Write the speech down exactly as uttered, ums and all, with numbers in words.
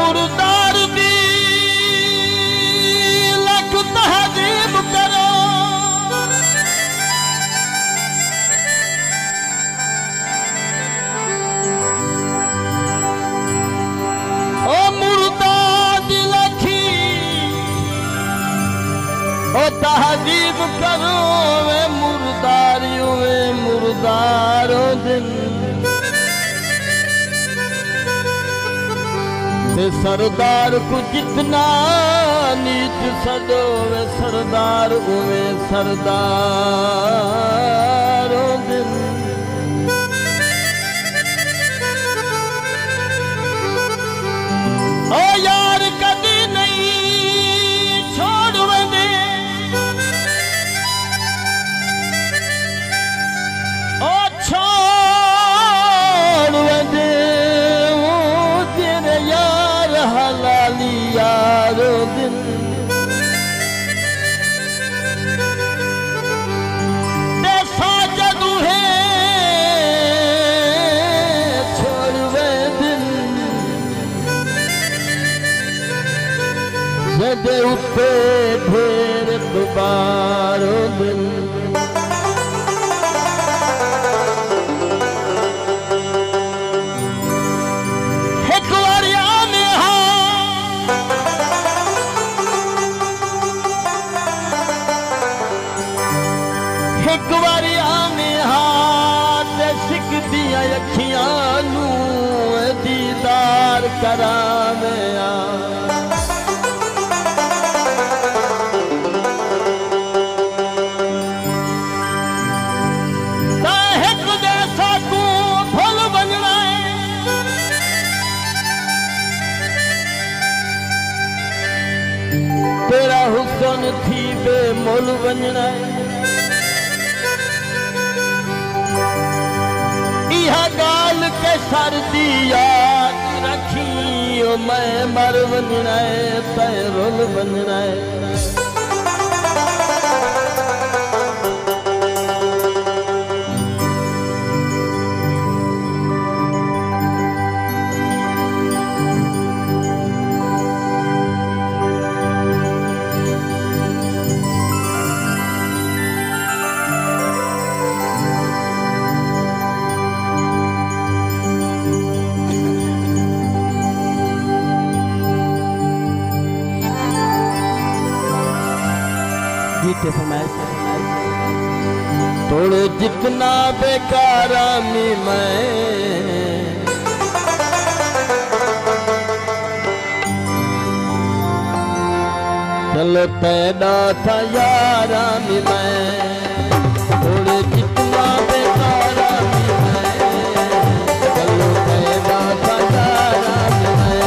مردار دی لکھ تہذیب کرو۔ او مردار دی لکھی، او تہذیب کرو، وے مردار، وے مردار او دن۔ تے سردار کوں جتنا نیچ سݙو، وے سردار اوویں سردار ہوندن۔ او یار کدی نئیں چھوڑ ویندے، او چھوڑ ویندے او جیڑھے یار حلالی یار ہوندن۔ تے ساجد اوہیں چھوڑ ویندن، جیندے اتے ڈھیر غبار ہوندن۔ ہک واری آندے ہاں، ہک واری آندے ہاں تے سکدیاں اکھیاں نوں دیدار کراویں آ۔ تاں ہک دے ساکوں بھل ونڄݨا ہے، تیݙا حسن تھی بے مل ونڄݨا ہے۔ ایہا ڳالھ قیصر دی یاد رکھیں، او میں مر ونڄݨا ہے، تیں رل ونڄݨا ہے۔ جی تے فرمائش۔ توڑے جتنا بیکار آمی میں، چلو تیݙا تھا یار آمی میں۔ توڑے جتنا بیکار آمی میں، چلو تیݙا تھا یار آمی میں۔